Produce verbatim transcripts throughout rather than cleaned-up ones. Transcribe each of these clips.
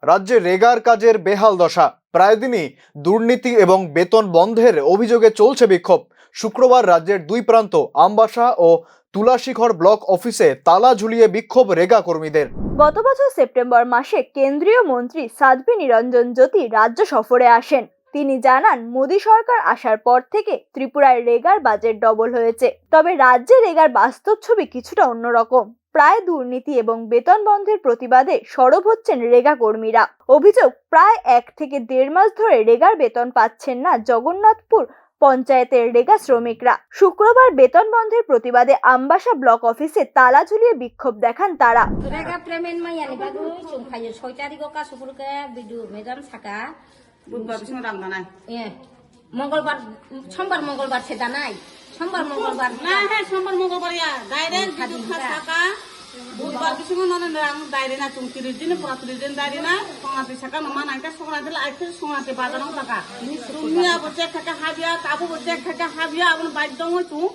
রাজ্যে রেগার কাজের বেহাল দশা। প্রায় দিনই দুর্নীতি এবং বেতন বন্ধের অভিযোগে চলছে বিক্ষোভ। শুক্রবার রাজ্যের দুই প্রান্ত আমবাসা ও তুলাশিখর ব্লক অফিসে তালা ঝুলিয়ে বিক্ষোভ রেগা কর্মীদের। গত বছর সেপ্টেম্বর মাসে কেন্দ্রীয় মন্ত্রী সাধ্বী নিরঞ্জন জ্যোতি রাজ্য সফরে আসেন। তিনি জানান, মোদী সরকার আসার পর থেকে ত্রিপুরায় রেগার বাজেট ডবল হয়েছে। তবে রাজ্যে রেগার বাস্তব ছবি কিছুটা অন্যরকম। প্রায় দুর্নীতি এবং বেতন বন্ধের প্রতিবাদে সরব হচ্ছেন রেগা কর্মীরা। অভিযোগ, প্রায় এক থেকে দেড় মাস ধরে রেগার বেতন পাচ্ছেন না জগন্নাথপুর পঞ্চায়েতের রেগা শ্রমিকরা। শুক্রবার বেতন বন্ধের প্রতিবাদে আমবাসা ব্লক অফিসে তালা ঝুলিয়ে বিক্ষোভ দেখান তারা। Rega payment maya ni bagwi chwng phaio soi tarikh o Kasupur khe B D O madam saka. Budbar bising rang danai. Eh, Mongolbar, Sombar Mongolbar se danai. Sombar Mongolbar. Na he Sombar Mongolbar ya. Direct biduk kha saka. Budbar bisingo nono rang daire na chwng tiris din, pura tiris din daire na. Songati saka no mana ka songati la akhir songati bazar ong saka. Chwng ni abo check thaka habia, abo bo check thaka habia, abo baidong chwng.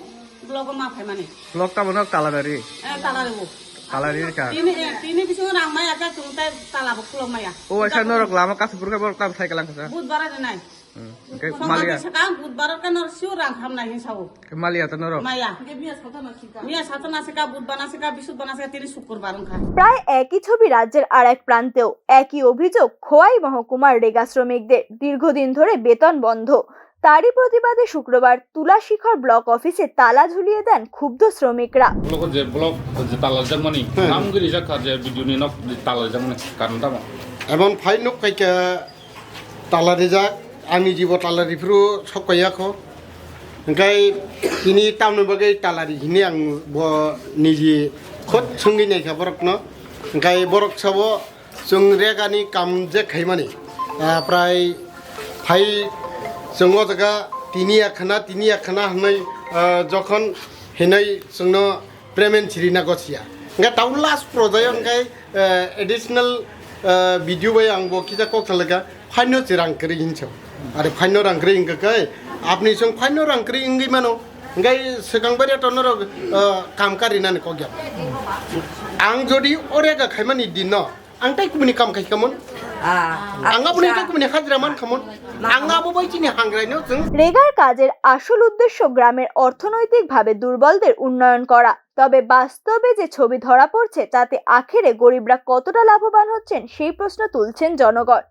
Blogo ma phaimani. Blog tamo nok taladari. Eh, talari bo. Talari ka. Tini, eh, tini bisingo rang maya ka chwng tai tala bo khulok maya. O waisa norok lama Kasupur khe borok tam sai kalang kasa. Budbar rinai. Hmm. Oke, Sombar maliya. Saka budbar ka nor siu rang khamna hin sao. Ke maliya ta norok. Maya. Miya sato na sika, budbar na sika, bisudbar na sika, tini sukurbar wngkha. প্রায় একই ছবি রাজ্যের আর এক প্রান্তেও। একই অভিযোগ খোয়াই মহকুমার রেগা শ্রমিকদের, দীর্ঘদিন ধরে বেতন বন্ধ। তারই প্রতিবাদে শুক্রবার তুলাশিখর ব্লক অফিসে তালা ঝুলিয়ে দেন ক্ষুব্ধ শ্রমিকরা। Blogo je blok je tala jakmani, hmm, nam giri jakha je B D O ni nok tala jakmani karon tamo. Emon phai nuk kai ka tala rijak, ani jibo tala riphru sok kai yakho. Hingkai tini tamni bagwi tala ri hini ang bo niji khot sungwi naikha borokno. Hingkai borok sabo Chwng regani kam je khaimani, ah, prai phai chwng o jaga tini ya khna, tini ya khna hwnwi, ah, jokhon hinwi chwngno payment chirina gosia. Hwnkhe tabuk last project o hwnkhe, ah, additional, ah, B D O bai ang bo kisa kok salaka, phaino se rang kwrwi hinwi sao. Are phaino rang kwrwi hwnkhe khe apni chwng phaino rang kwrwi wngwi mano. Hwnkhe swkang bai reta norok, ah, kam karinani kok ya. Ang jodi o rega khaimani dinno, Ang tai kubuni kam khai khamon. Ah, ang aboni tai kubuni hajra man khamon. Ang abo bai chini hangrai no chwng. রেগার কাজের আসল উদ্দেশ্য গ্রামের অর্থনৈতিকভাবে দুর্বলদের উন্নয়ন করা। তবে বাস্তবে যে ছবি ধরা পড়ছে, তাতে আখেরে গরিবরা কতটা লাভবান হচ্ছেন, সেই প্রশ্ন তুলছেন জনগণ।